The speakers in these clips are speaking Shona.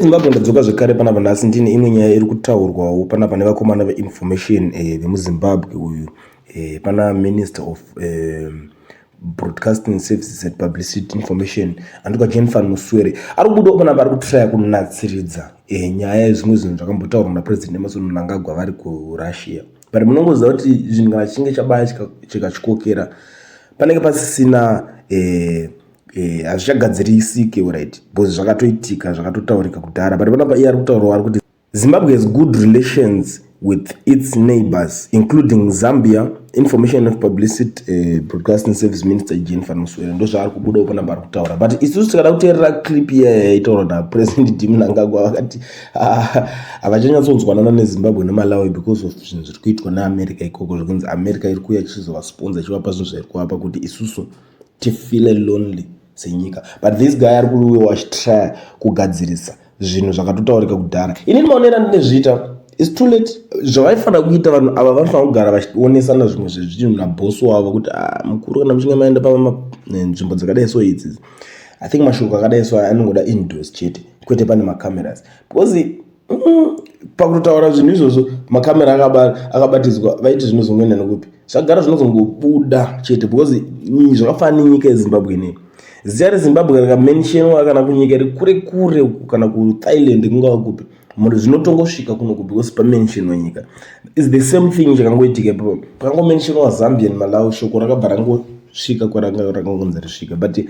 Zimbabwe ndadzoka zvekare panapa nhasi ndine imwe nyaya iri kutaurwawo panapa nevakomana veinformation vemuZimbabwe uyu pana Minister of Broadcasting Services and Publicity Information andikwa Jenfan Muswere ari kubudawo panapa ari kutraya kunatsiridza nyaya yezvimwe zvinhu zvakambotaurwa naPresident Emmerson Mnangagwa vari kuRussia. But munongoziva kuti zvinhu kana chichinge chabaya chikatyokera panenge pasisina hazvichagadzirisike, right, because zvakatoitika, zvakatotaurika kudhara. But panapa iye ari kutaurawo, ari kuti Zimbabwe has good relations with its neighbors, including Zambia. Information of Publicity Broadcasting Service Minister Jenfan Muswere ndo zvaari kubudawo panapa ari kutaura. But isusu tikada kuteerera clip iya yaitaurwa naPresident D Mnangagwa, vakati havachanyatsonzwanana neZimbabwe neMalawi because of zvinhu zviri kuitwa neAmerica ikoko, zvekunzi America iri kuuya ichizovasponsa, ichivapa zvinhu zvairi kuvapa kuti isusu tifeele lonely senyika. But this guy ari kuuyawo achitrya kugadzirisa zvinhu zvakatotaurika kudhara. Inini maonero andinezviita, it's too late. Zvavaifanira kuita vanhu ava, vanofanira kugara vachionesana zvimwe zvezvinhu nabhosi wavo kuti, ah, mukuru, kana muchinge maenda panzvimbo dzakadai so idzi, I think mashoko akadai so anongoda indoors chete, kwete pane macameras, because pakutotaura zvinhu izvozvo makamera akabatidzwa, vaiti zvinozongoenda nekupi? Zvagara zvinozongobuda chete, because zvakafanana nenyika yeZimbabwe inei. Zita reZimbabwe rikamentionwa kana kunyika iri kure kure, kana kuThailand, kungava kupi, munhu zvinotongosvika kunoku because pamentionwa nyika. Is the same thing chakangoitika ipapo. Pakangomentionwa Zambia neMalawi, shoko rakabva rangosvika kwaranga rakangonzi risvika. But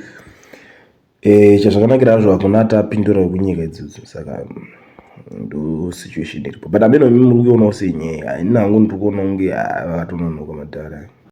chazvakanakira hazvo, hakuna atapindura wekunyika idzodzo, saka ndo situation iripo. But ameno imi muri kuionawo sei nyaya? Ini hangu ndiri kuona kunge vakatononoka madhara.